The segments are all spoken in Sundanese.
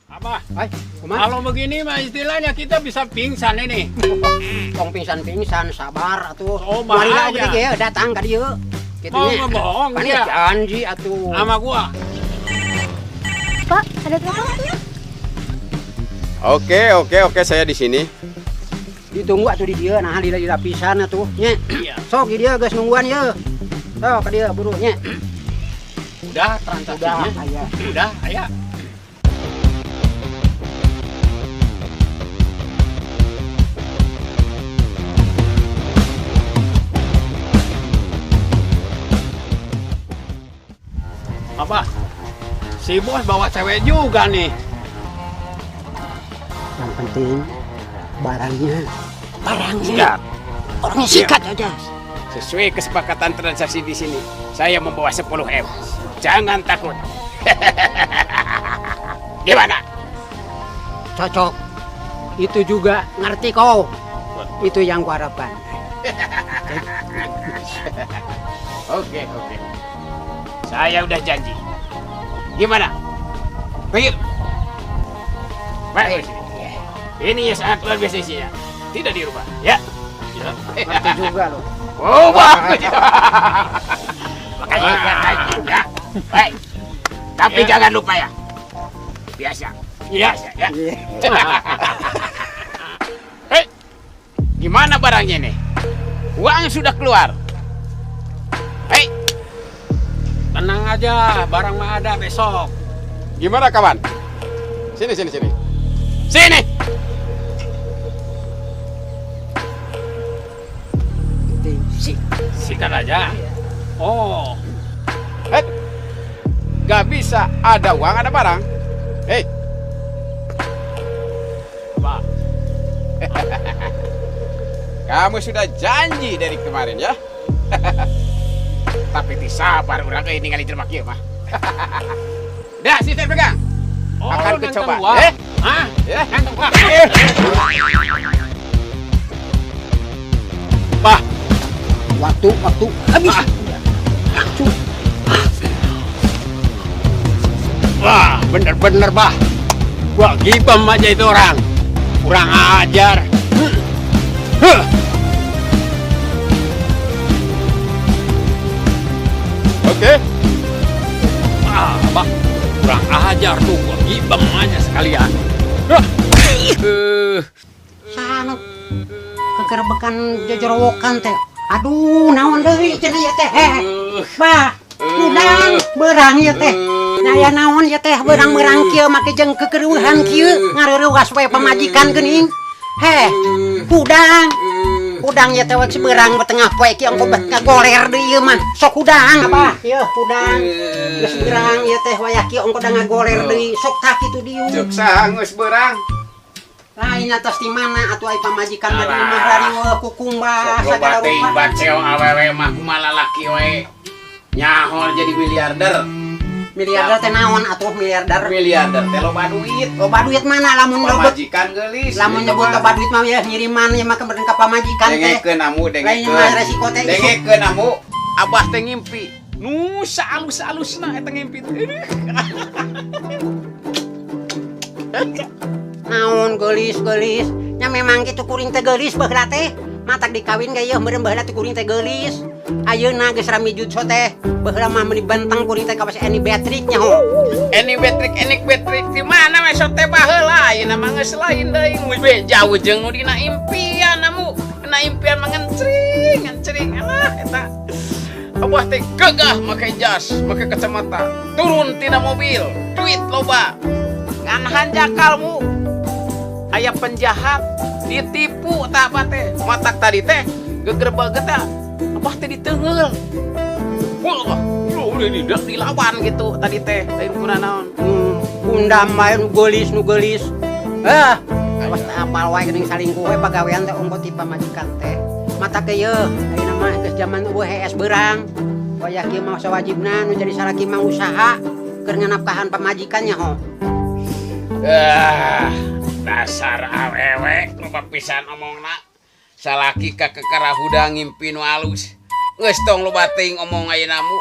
Apa? Ay, kumaha? Kalau begini mah istilahnya kita bisa pingsan ini. Tong pingsan-pingsan, sabar atuh. Oh, Mari bahaya. lah oge ge datang ka dieu. Kitu Mau nya. ngebohong Pan dia. janji atuh. Sama gua. Pak, ada telepon? Oke, oke, oke, saya di sini. Ditunggu atuh di dieu, nah lila-lila pisan atuh nya. Iya. Sok di dieu geus nungguan ye. Sok ka dieu buru nya. Udah Udah, transaksinya. aya. Udah, aya. Apa? Si bos bawa cewek juga nih. Yang penting barangnya, barangnya. Siap. Orangnya sikat aja. Sesuai kesepakatan transaksi di sini, saya membawa 10 M. Jangan takut. Gimana? Cocok. Itu juga ngerti kau. Itu yang gua harapkan. Oke. Saya udah janji. Gimana? Panggil. Baik, sini. Ini ya sangat luar biasa isinya. Tidak dirubah, ya. Ya. Ngerti juga loh. Oh, bagus. Makasih, makasih, ya. Baik. Tapi Ya. jangan lupa ya. Biasa. Biasa, ya. Iya. Hei, gimana barangnya nih? Uang sudah keluar. Hei, Tenang aja, barang mah ada besok. Gimana, kawan? Sini, sini, sini. Sini. Si. Sikat aja. Oh, Hei, gak bisa ada uang ada barang. Hei, Pak. Kamu sudah janji dari kemarin ya. Tapi teu sabar urang euy ningali jelema kieu mah. Dah, sini saya pegang. Oh, Akan lu kucoba. nantang gua. Eh? Hah? Ya. Nantang gua. Eh. Bah, Waktu, waktu habis. Waktu. Wah, bener-bener, bah. Gua gibem aja itu orang. Kurang ajar. Huh. Oke. Ah, bah. Kurang ajar tuh, gua gibem aja sekalian. Huh. Sana kegerebekan jojorowokan teh. Aduh, naon deui cenah ieu teh? Eh, bah, udang beurang ieu teh. Nya naon ieu teh beurang-beurang kieu make jeung kekereuhan kieu ngareurewas we pamajikan geuning. Heh, hudang. Hudang ieu teh si beurang tengah poe kieu engko bet ngagoler deui ieu mah. Sok hudang, Abah. Ieu hudang. Geus beurang ieu teh wayah kieu engko da ngagoler deui. Sok tah kitu dieu. Cek sangus beurang. Lain atas di mana atuh ai pamajikan mah di imah rariweuh kukumbah Sok loba sagala teuing rupa. Baceo awewe mah kumaha lalaki we. Nyahol jadi miliarder. Miliarder teh naon atuh miliarder? Miliarder teh loba duit. Loba duit mana lamun nyebut Pamajikan geulis. Lamun nyebut loba duit mah ya ngiriman ya mah kemeureun ka pamajikan teh. Dengekeun amu, Lain dengekeun. mah resiko teh isuk. Dengekeun amu. Abah teh ngimpi. Nu saalus-alusna eta ngimpi teh. Naon geulis-geulis? Nya memang kitu kuring teh geulis baheula teh. Matak dikawin ge ieu meureun baheula teh kuring teh geulis. Ayeuna geus rami jutso teh. Baheula mah meuni benteng kuring teh kawas Eni Beatrix nya ho. Eni Beatrix, Eni Beatrix di mana we sok teh baheula ayeuna mah geus lain deui. Nu jauh jeung nu dina impian amu. Dina impian mah ngencring, ngencring. Alah eta Abah teh gagah make jas, make kacamata, turun tina mobil, duit loba. Ngan hanjakalmu. Aya penjahat ditipu tah abah teh. Matak tadi teh gegerbeg teh abah teh diteunggeul. Wah, lu dilawan gitu tadi teh, lain kuna naon. Undam bae nu geulis nu geulis. Ah, awas teh apal wae geuning salingkuh we pagawean teh ongko ti pamajikan teh. Mata ke yeuh, ayeuna mah geus jaman eueuh hees beurang. Wayah kieu mah sawajibna nu jadi salaki mah usaha keur nganapkahan pamajikannya ho. Ah, dasar awewe loba pisan omongna. Salaki kakekara hudang ngimpi nu alus. Geus tong loba teuing omong ayeuna mu.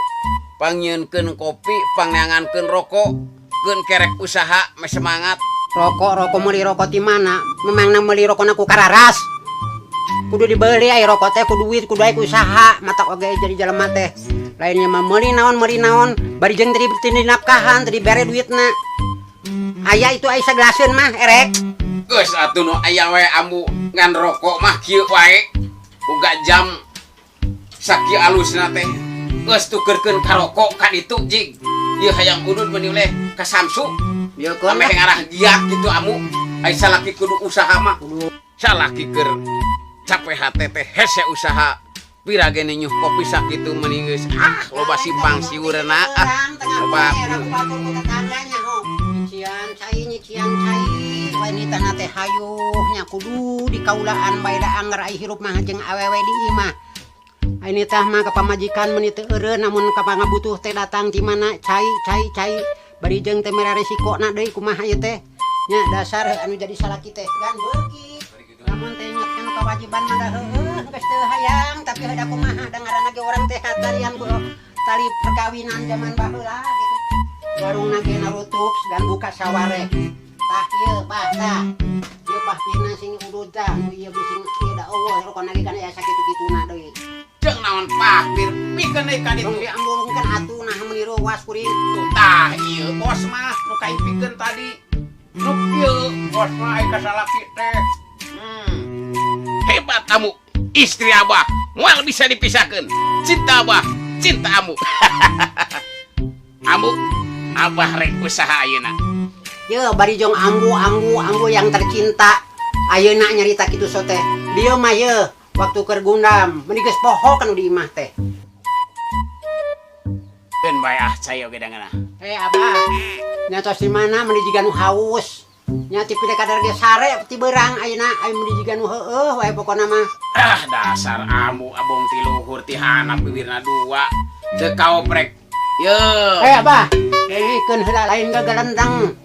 Pangnyieunkeun kopi, pangneangankeun rokok, keun kerek usaha meh semangat. Rokok rokok meuli rokok ti mana? Memangna meuli rokokna ku kararas. Kudu dibeli ai rokok teh ku duit, kudu ai ku usaha, mata oge jadi jelema teh. Lainnya mah meuli naon, bari jeung teu dinafkahan, teu dibere duitna. Aya itu ai sagelaseun mah erek. Geus atuh nu aya we ambu ngan rokok mah kieu wae. Boga jam sakieu alusna teh. Geus tukeurkeun ka rokok ka ditu jig. Ieu hayang udud meuni leh ka Samsu. Bieukeun Ameh ngarah giat gitu amu. Ai salaki kudu usaha mah. Salaki keur capek hate teh hese usaha. Pira ge nyuh kopi sakitu meuni geus ah loba simpang siurna ah. Loba nyician cai nyician cai wanita na teh hayuh nya kudu dikaulaan bae da anger ai hirup mah jeung awewe di imah. Ai nitah mah ka pamajikan meuni teu eureun namun ka pangabutuh teh datang ti mana cai cai cai bari jeung teh mere resikona deui kumaha ieu teh. Nya dasar anu jadi salaki teh gan beuki. Lamun teh inget kana kewajiban mah da heueuh geus teu hayang tapi heuda kumaha da ngaranna ge urang teh talian ku tali perkawinan zaman baheula gitu. Warungna ge narutup gan buka saware. Tah ieu bah tah. Ieu bah pina sing udud tah nu ieu sing ieu da eueuh rokona ge kana aya sakitu-kituna deui. Jeung naon pahpir pikeun deui ka ditu. Tong diambulungkeun atuh nah meuni reuas kuring. Tah ieu bos mah nu kaipikeun tadi. Nu ieu bos mah ai ka salaki teh. Hebat kamu, istri abah moal bisa dipisahkeun. Cinta abah, cinta amu. Amu, abah rek usaha ayeuna. Ye, bari jong ambu ambu ambu yang tercinta. Ayeuna nyarita kitu so teh. Dieu mah ye, waktu keur gundam, meuni geus poho kan di imah teh. Keun bae ah cai oge dangeuna. Eh abah, nyatos di mana meuni jiga nu haus. Nya ti pile kadar ge sare ti beurang ayeuna aya meuni jiga nu heueuh wae pokona mah. Ah dasar ambu abong ti luhur ti hanap bibirna dua. Teu kaoprek. Ye. Eh abah, keun heula lain gagalendang.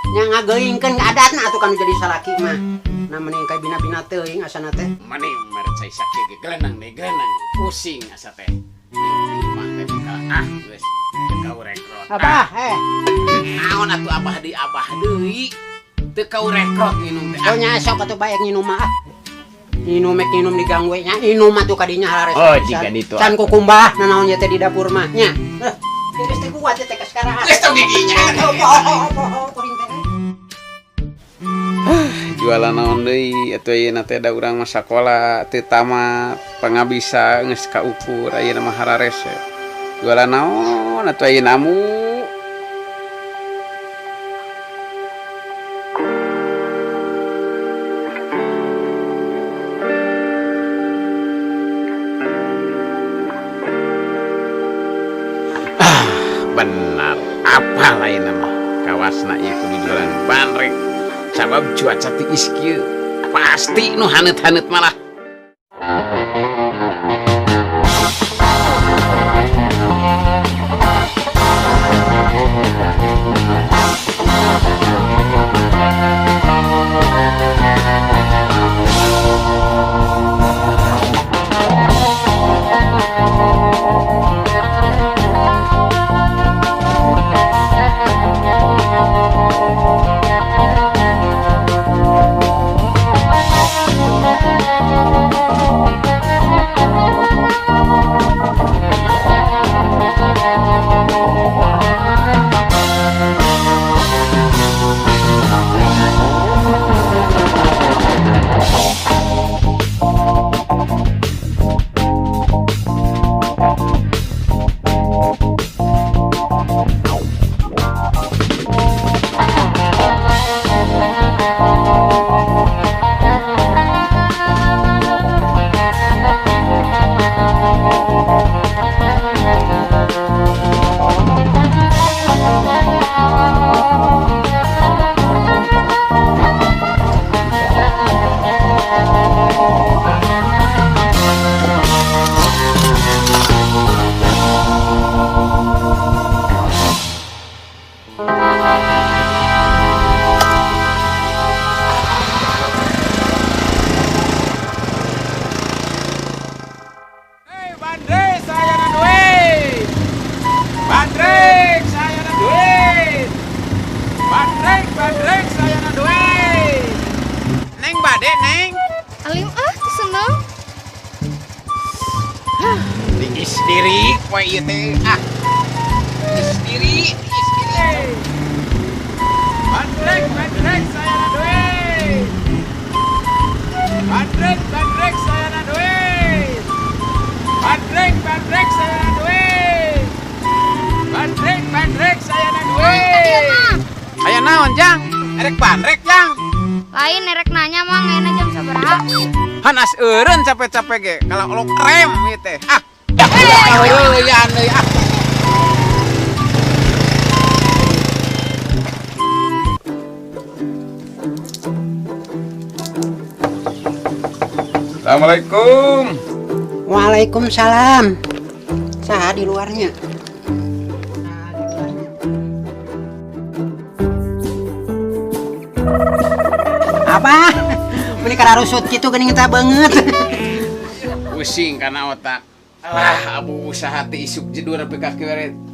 Nya ngageuingkeun adatna atuh kan jadi salaki mah. Nah mending ka bina-bina teuing asana teh. Mani mere cai sakieu ge gelenang deui gelenang. Pusing asa teh. Di imah teh bakal ah geus teu kaurekrot. Abah, eh. Naon atuh abah deui abah deui. Teu kaurekrot nginum teh. Oh nya sok atuh bae nginum mah ah. Nginum mek nginum diganggu nya inum atuh kadinya harares. Oh, jiga ditu. Can kukumbah nanaon nya teh di dapur mah nya. Heh, geus teu kuat teh ka sekarang. Geus tong giginya. Poho kuring teh. Jualan naon deui atuh ayeuna teh da urang mah sakola teu tamat pangabisa geus kaukur ayeuna mah hararese. Jualan naon atuh ayeuna mu. Ah, benar apa lain mah kawasna ieu kudu jualan bandrek. Sabab cuaca tiis kieu pasti nu haneut-haneut malah. Bandrek saya duit. Bandrek saya duit. Bandrek, bandrek saya duit. Neng bade neng. Alim ah, teu seneng. Tiis diri poe ieu teh ah. Tiis diri, tiis diri. Bandrek, bandrek saya duit. Bandrek, bandrek saya duit. Bandrek, bandrek saya duit. Bandrek, bandrek saya duit. Aya naon, Jang? Erek bandrek, Jang. Lain erek nanya mang, ayeuna jam sabaraha? Hanas eureun capek-capek ge, kalau olok rem ieu teh. Ah. Heueuyan euy ah. Assalamualaikum. Waalaikumsalam. Saha di luarnya? Apa? Meni kararusut kitu geuning teh beungeut. Pusing karena otak. Alah, abu usaha teh isuk jedur nepi ka kieu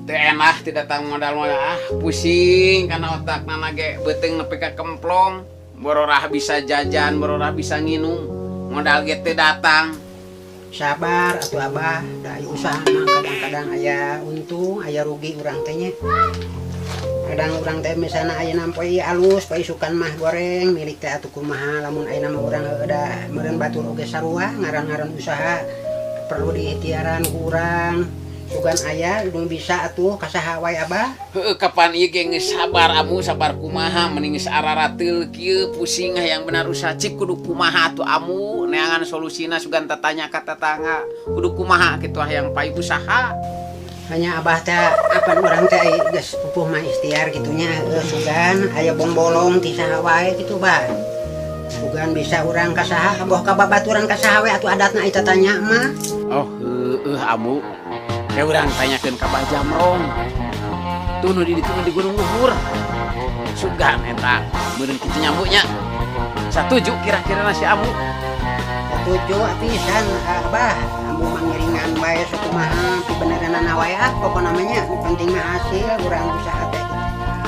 teu enak teu datang modal-modal. Ah, pusing karena otak nana ge beuteung nepi ka kemplong. Bororah bisa jajan, bororah bisa nginum. Modal ge teu datang. Sabar atuh Abah, da usaha mah kadang-kadang aya untung, aya rugi urang teh nya. Kadang urang teh misalna ayeuna poe alus, poe isukan mah goreng, milik teh atuh kumaha lamun ayeuna mah urang heueuh da meureun batur oge sarua ngaran-ngaran usaha perlu diikhtiaran ku urang. Sugan aya nu bisa atuh ka saha wae Abah. Heueuh kapan ieu ge geus sabar amu sabar kumaha mending geus ararateul kieu pusing hayang benar usaha cik kudu kumaha atuh amu neangan solusina sugan tatanya ka tetangga kudu kumaha kitu hayang payu usaha. Hanya Abah teh apan urang teh geus pupuh mah ikhtiar gitunya heueuh sugan aya bongbolong ti saha wae kitu Bah. Sugan bisa urang ka saha boh ka babaturan ka saha we atuh adatna eta tanya mah. Oh heueuh amu. Kayak urang tanyakeun ka Bah Jamrong. Tuh nu di ditu nu di Gunung Luhur. Sugan eta meureun kitu nyamuknya. Satuju kira-kira nasi amu. Satuju pisan Abah. Amu mangiringan bae sakumaha pibeneranana wae ah pokona mah nya nu penting mah hasil urang usaha teh.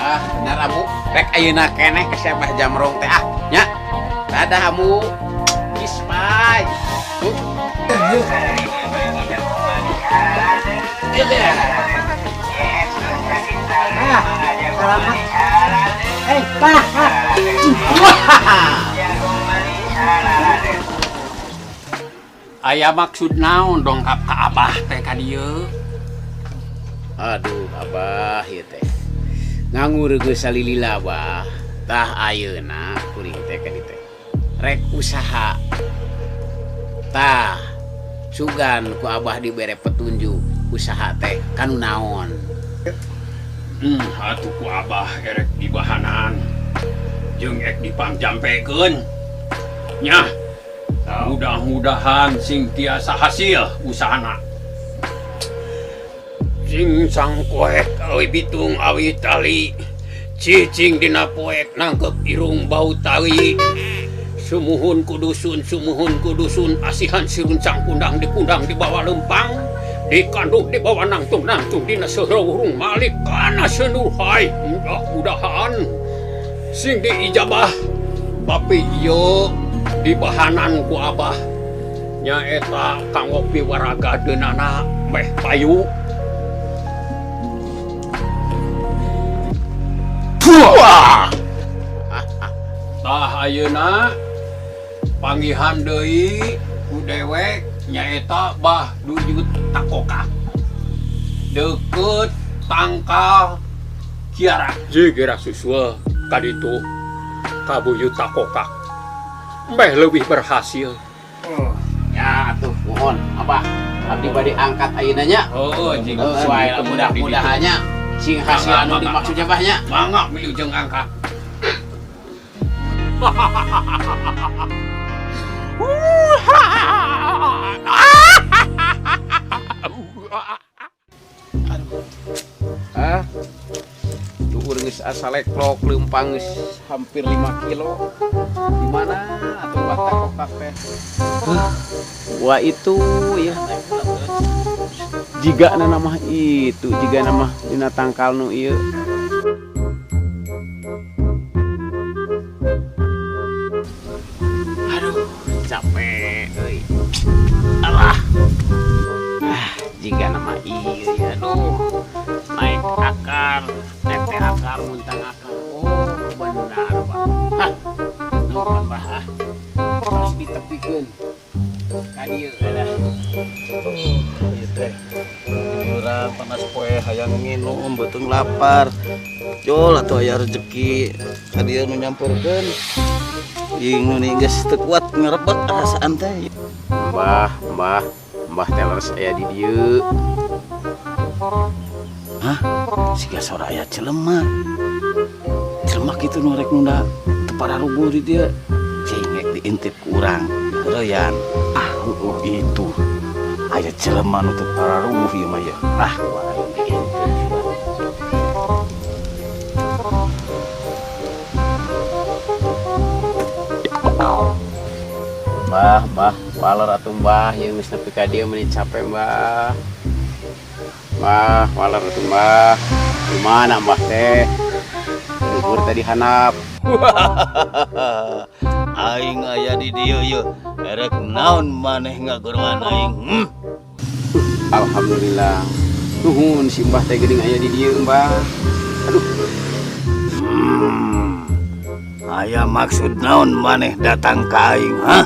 Ah benar amu. Rek ayeuna keneh ka si Abah Jamrong teh ah nya. Dadah amu. Peace bye. Ah, selamat. Pak, Pak. Aya maksud naon dongkap ka Abah teh ka dieu? Aduh, Abah ieu teh. Nganggur geus salilila, Abah. Tah ayeuna kuring teh ka dieu teh. Rek usaha. Tah, sugan ku Abah dibere petunjuk usaha teh kanu naon. Atuh ku Abah erek dibahanan. Jeung ek dipangjampekeun. Nyah. Mudah-mudahan sing tiasa hasil usahana. Sing sangkoek awi bitung awi tali. Cicing dina poek nangkep irung bau tali. Sumuhun kudusun, sumuhun kudusun, asihan siruncang kundang dikundang di bawah lempang, dikandung di bawah nangtung nangtung dina seurung malik kana senurhai. Mudah-mudahan sing diijabah, tapi ieu dibahanan ku Abah nyaeta kanggo piwaraga deunana meh payu. Wah. Tah ayeuna panggihan deui ku dewek nyaeta Bah Duyut Takokak. Deukeut tangkal Kiara. Jigera susua kaditu ka Buyut Takokak. Meh leuwih berhasil. Oh, ya atuh mohon Abah abdi bade angkat ayeuna nya. Heueuh jing sesuai mudah-mudahannya sing hasil anu dimaksudnya Bah nya. Mangga wilujeng angkat. Ah, duhur geus asa leklok leumpang geus hampir 5 kilo. Di mana atuh Bah Takokak teh? Wah itu ya. Jiga nama itu, jiga nama dina tangkal nu ieu. Aduh, capek euy. Alah. Ah, jiga nama ieu ya, aduh. Naik akar, nete akar, muntang akar. Oh, benar, Pak. Hah. Nuhun, Pak. Ah. Harus ditepikeun. Ka dieu ada. Ieu teh urang panas poe hayang nginum beuteung lapar. Jol atuh aya rezeki ka dieu nu nyamperkeun. Ing nu geus teu kuat ngarebek rasaan teh. Mbah, mbah, mbah teh leres aya di dieu. Hah? Siga sora aya jelema. Jelema kitu nu rek nunda teu pararuguh di dieu. Cingek diintip ku urang, heureyan. Ah, oh itu. Aya jelema nu teu pararuguh ieu mah ya. Ah, ku aing diintip. Mbah, mbah, waler atuh mbah, ieu geus nepi ka dieu meuni capek mbah. Mbah, waler atuh mbah. Di mana mbah teh? Luhur tadi hanap. Aing aya di dieu yeuh. Erek naon maneh ngagoroan aing? Hmm? Alhamdulillah. Nuhun si mbah teh geuning aya di dieu mbah. Aduh. Aya maksud naon maneh datang ka aing, hah?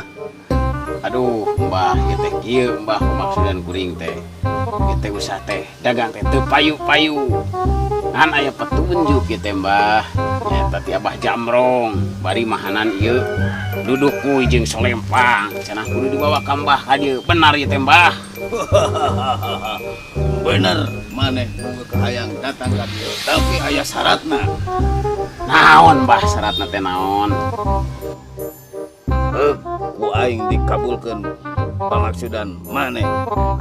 Aduh, mbah, ieu teh kieu mbah maksudan kuring teh. Ieu teh usaha teh dagang teh teu payu-payu. Ngan aya petunjuk ieu teh mbah. Nyata ti Abah Jamrong, bari mahanan ieu duduk kuy jeung solempang. Cenah kudu dibawa ka mbah ka dieu. Benar ieu teh mbah. Bener maneh boga kahayang datang ka dieu, tapi aya syaratna. Naon mbah syaratna teh naon? Ku aing dikabulkeun pamaksudan maneh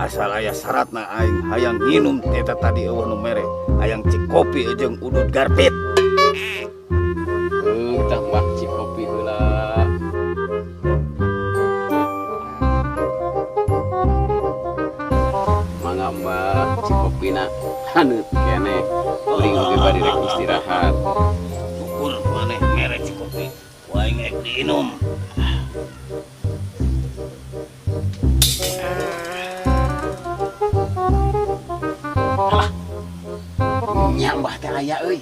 asal aya syaratna aing hayang nginum teh eta tadi eueuh nu mere hayang cik kopi jeung udud garpit. Tah mbah cik kopi heula. Mangga mbah cik kopina haneut keneh. Kuring oge bari rek istirahat. Syukur maneh mere cik kopi ku aing rek diinum. Alah. Nya mbah teh aya euy.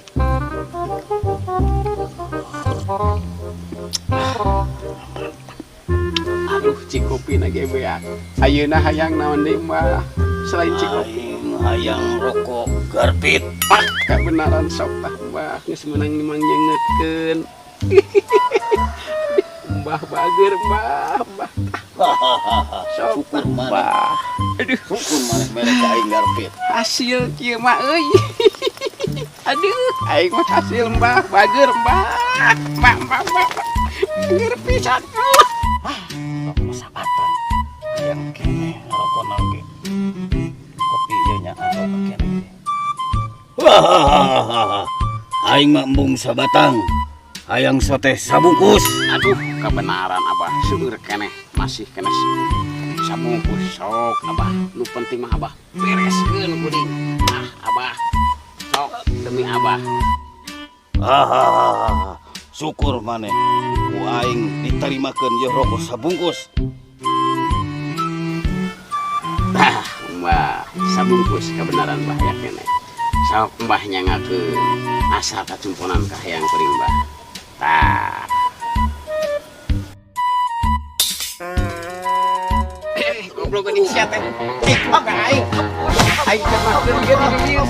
Aduh, cik kopi na ge beak. Ayeuna hayang naon deui mbah? Selain cik kopi. Aing hayang rokok garpit. Ah, kabenaran sok tah mbah geus meunang nimang nyengetkeun. Mbah bager mbah, mbah. Sok Syukur maneh. mbah. Aduh, Syukur maneh mere ka aing garpit. Hasil kieu mah euy. Aduh, aing mah hasil mbah, bager mbah. Mbah, mbah, mbah. Bager pisan. Ah, rokok sabatang. Hayang keneh rokok oge. Kopi ieu nya rokok keneh. Aing mah embung sabatang. Hayang sote sabungkus. Aduh, kebenaran abah seueur keneh, masih keneh sabungkus sok abah. Nu penting mah abah bereskeun kuring. Ah, abah. Sok demi abah. Hahaha. Syukur maneh ku aing ditarimakeun ieu rokok sabungkus. Tah, mbah, sabungkus kebenaran mbah ya keneh. Sok mbah nyangakeun asal kacumponan kahayang kuring mbah. Tah. Goblok geuning sia teh. Ka aing. Aing teh makeun ieu di dieu.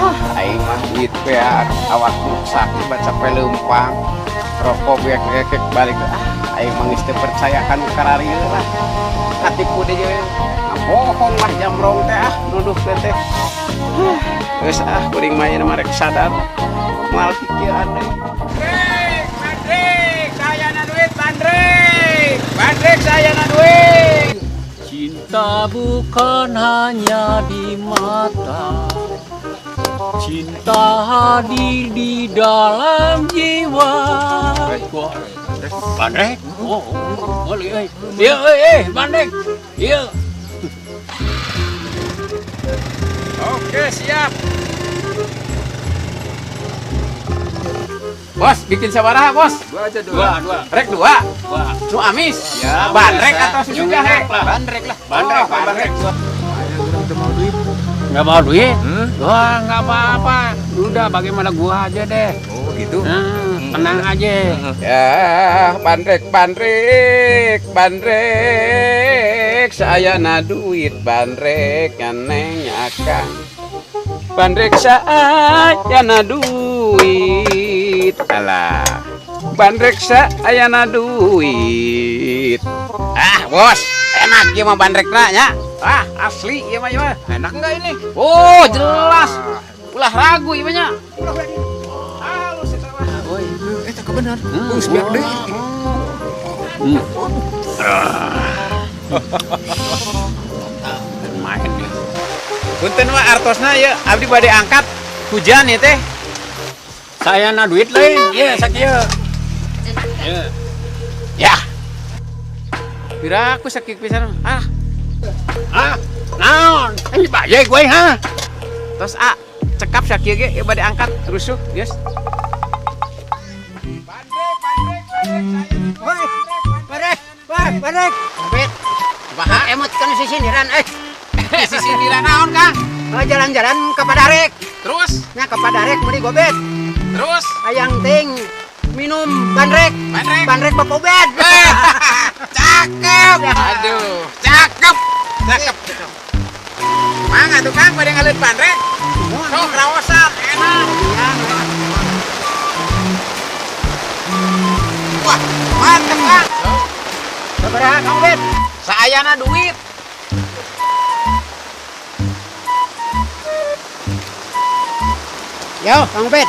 Ah, aing mah duit beak, awak rusak, baca leumpang. Rokok beak-beak balik. Ah, aing mah geus teu percaya kan kararieu lah. Katipu deui jeung bohong lah Jamrong teh ah, nuduh teh. Geus ah, kuring mah ayeuna mah rek sadar. Moal pikiran deui. Bandrek, saya na duit, bandrek. Bandrek saya na duit. Cinta bukan hanya di mata, Cinta hadir di dalam jiwa. Bandrek. Oh, boleh euy. Ieu euy, bandrek. Ieu. Oke, siap. Bos, bikin sabaraha, Bos? Dua aja dua. Dua, dua. Rek dua. Dua. Nu amis. Ya, bandrek biasa. atau susu Yang jahe? enak lah. Bandrek lah. Bandrek, Oh, bandrek. Udah mau duit. Nggak mau duit? Hmm? Wah, nggak apa-apa. Udah, bagaimana gua aja deh. Oh gitu. Nah, tenang aja. Ya, bandrek, bandrek, bandrek. Saya na duit bandrek, nganeng akang. Bandrek saya na duit. Alah. Bandrek saya na duit. Ah, bos, enak ieu mah bandrekna nya. Ah, asli ieu mah ieu mah. Enak nggak ini? Oh, jelas. Ulah ragu ieu mah nya. Halus eta mah. Eh, tak benar. Bung biar deh. Main dia. Punten mah artosna ya, abdi bade angkat hujan ya teh. Saya na duit lain. Iya, sakieu. Iya. Ya. Pira aku sakit pisan. Ah, Ah, naon? Ini bajai gue, ha? tos a cekap sakieu ge ieu bade angkat rusuh, geus. Bandrek, bandrek, bandrek, Woi, barek, wah, barek. Bet, Kumaha? emot kan sisindiran eh. Sisindiran naon, Kang? Oh, jalan-jalan ke Padarek. Terus, Nya ke Padarek beli gobet. terus Ayang ting minum bandrek. Bandrek. Bandrek Bapak Ubed. Eh, cakep. Aduh, cakep. Cakep. Mangga tuh Kang bade ngaleut bandrek. Sok raosan, enak. Wah, mantep Kang. Sabaraha Kang Ubed? Saayana duit. Yo, Kang Ubed.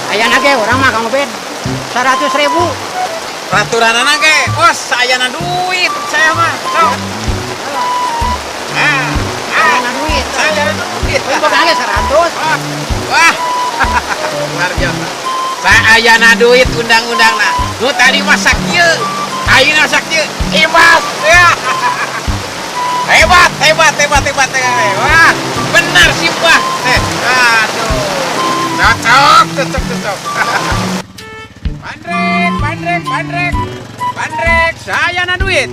Ayana ge urang mah Kang Ubed. 100.000. Peraturanana ge, bos, saayana duit saya mah. Sok. Ah, ah, Ayana duit. saayana duit. Euy boga ge 100. Wah, wah. Luar biasa. Saayana duit undang-undangna. Nu tadi mah sakieu, ayeuna sakieu, imbas. Ya. Hebat, hebat, hebat, hebat, hebat. Wah, benar sih, Pak. Eh, aduh. Cocok, cocok, cocok. Bandrek, bandrek, bandrek. Bandrek, saya na duit.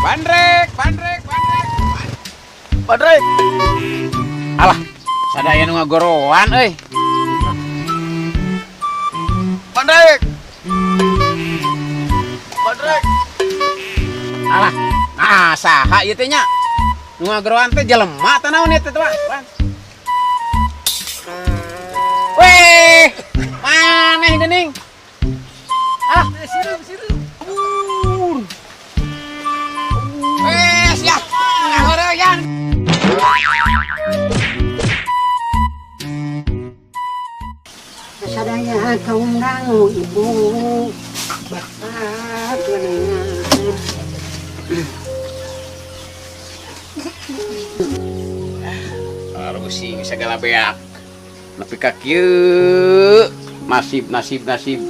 Bandrek, bandrek, bandrek. Bandrek. Alah, sadaya nu ngagoroan euy. Bandrek. Bandrek. Alah, nah saha ieu teh nya? Nu ngagoroan teh jelema tah naon ieu teh, Pak? Weh, maneh geuning. Ah, sirup, sirup. Kabur. Weh, sia. Ngahoreyan. Sadaya kaum dangu ibu bapak menengan. Rusing segala beak. Nepi ka kieu. Nasib, nasib, nasib.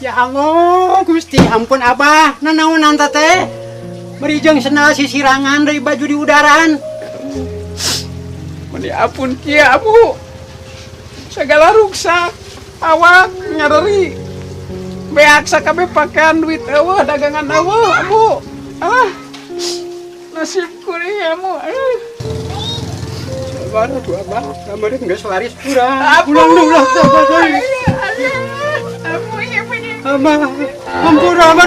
Ya Allah, Gusti, ampun Abah, nanaonan teh? Beri jeung sendal sisirangan deui baju di udaran. Meni ampun kieu abu. Segala ruksak, awak nyareri. Beak sakabeh pakaian duit eueuh, dagangan eueuh, abu. Ah. Nasib kuring amu. Sabar atuh Abah, kamari geus laris kurang. Abu. Pulang dulu lah, sabar. Abu, ieu punya. Abah, ampun Abah.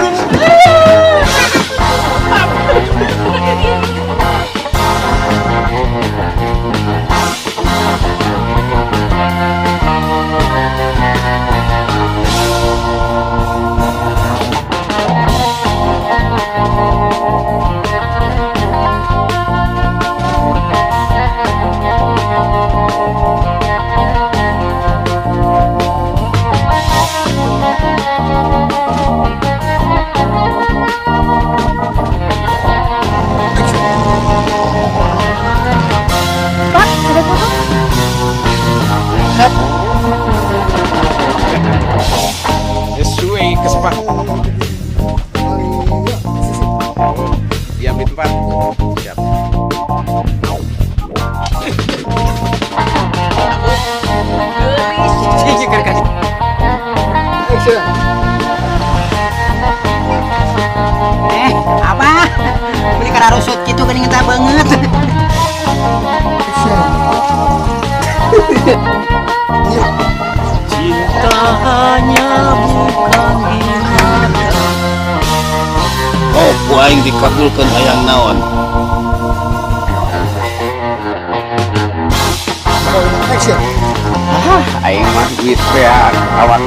geuning tah beungeut. Action. Cinta hanya bukan binatang. Oh, ku aing dikabulkeun hayang naon? Action. Ah, aing mah duit beak awak.